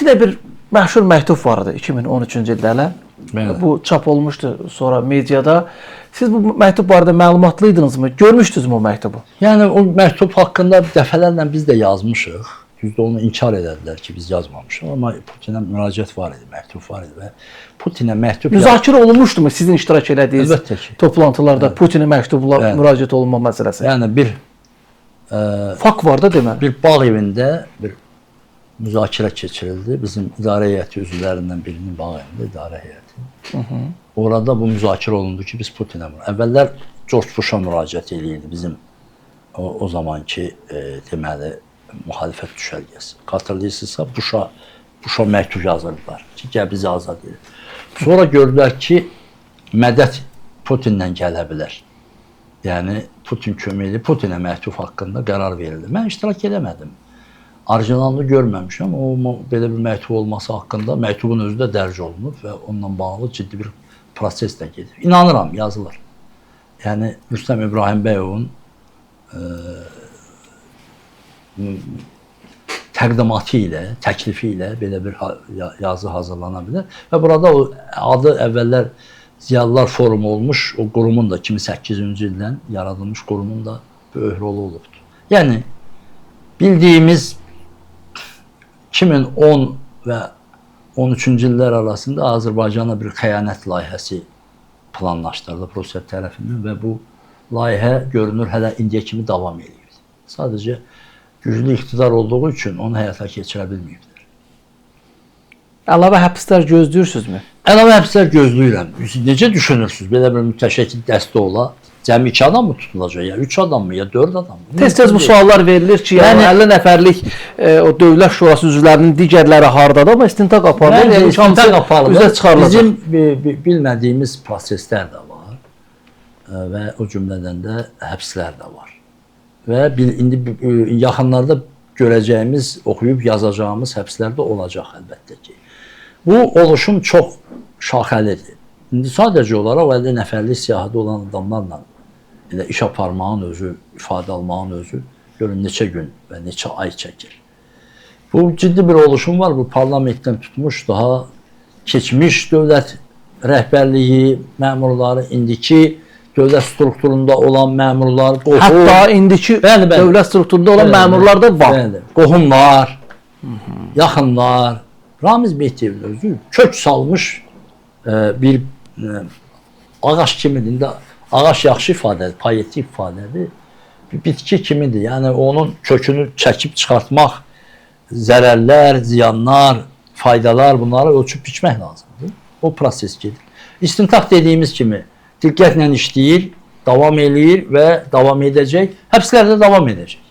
Bir də bir məşhur məktub var idi 2013-cü ildə hələ. Bəli. Bu çap olmuşdu sonra mediada. Siz bu məktub barədə məlumatlı idinizmi? Görmüşdünüzmü o məktubu? Yəni o məktub haqqında dəfələrlə biz də yazmışıq. Düzdür, onu inkar elədilər ki, biz yazmamışıq, amma Putinə müraciət var idi, məktub var idi və Putinə məktub Müzakirə olunmuşdumu sizin iştirak elədiyiniz Əlbəttə ki. toplantılarda Putinə məktubla Bəli. müraciət olunma məsələsi? Yəni bir Fakt var da deməli. bir bağ evində bir müzakirə keçirildi. Bizim idarə heyəti üzvlərindən birinin bağ evində idarə heyəti. Orada bu müzakirə olundu ki, biz Putinə əvvəllər George Bush'a müraciət eləyirdi bizim o zamanki deməli müxalifət düşərgəsi. Xatırlayırsınızsa Bush'a məktub yazırdılar ki, gəl bizi azad elə. Sonra gördülər ki, mədəd Putindən gələ bilər. Yəni Putin kömək eləyir, Putinə məktub haqqında qərar verildi. Mən iştirak eləmədim. Orijinalını görməmişəm. O belə bir məktub olması haqqında məktubun özü də dərc olunub və onunla bağlı ciddi bir proses də gedir. İnanıram, yazılır. Yəni Rüstəm İbrahimbəyovun təqdimatı ilə, təklifi ilə belə bir yazı hazırlana bilər. Və burada o adı əvvəllər Ziyalılar Forumu olmuş, o qurumun da 2008-ci ildən yaradılmış qurumun da böyük rolu olubdur. Yəni bildiyimiz 2010 və 13-cü illər arasında Azərbaycana bir xəyanət layihəsi planlaşdırılıb Rusiya tərəfindən və bu layihə görünür hələ indiyə kimi davam eləyir. Sadəcə güclü iqtidar olduğu üçün onu həyata keçirə bilməyiblər. Əlavə həbslər gözləyirsizmi? Əlavə həbslər gözləyirəm. Necə düşünürsünüz? Belə bir mütəşəkkil dəstə ola, cəmi 2 adam mı tutulacaq, ya 3 adam mı, ya 4 adam mı? Tez-tez bu suallar verilir ki, yəni 50 nəfərlik o Dövlət Şurası üzvlərinin digərləri hardadır, amma istintaq aparılır. Yəni istintaq aparılır. Üzə çıxarılacaq. Bizim bilmədiyimiz proseslər də var və o cümlədən də həbslər də var. Və indi yaxınlarda görəcəyimiz, oxuyub yazacağımız həbslər də olacaq əlbəttə ki. Bu oluşum çox şaxəlidir. İndi sadəcə olaraq o 50 nəfərlik siyahıda olan adamlarla elə iş aparmağın özü, ifadə almağın özü görün neçə gün və neçə ay çəkir. Bu ciddi bir oluşum var. Bu parlamentdən tutmuş daha keçmiş dövlət rəhbərliyi, məmurları, indiki dövlət strukturunda olan məmurlar, qohum, Hətta indiki Bəli, bəli. dövlət strukturunda olan Bəli, məmurlar da var. Bəli, qohumlar, yaxınlar. Ramiz Mehdiyevin özü kök salmış bir ağac kimidir. İndi ağac yaxşı ifadədir, poetik ifadədir. Bir bitki kimidir. Yəni onun kökünü çəkib çıxartmaq, zərərlər, ziyanlar, faydalar bunları ölçüb biçmək lazımdır. O proses gedir. İstintaq dediyimiz kimi diqqətlə işləyir, davam eləyir və davam edəcək. Həbslər də davam edəcək.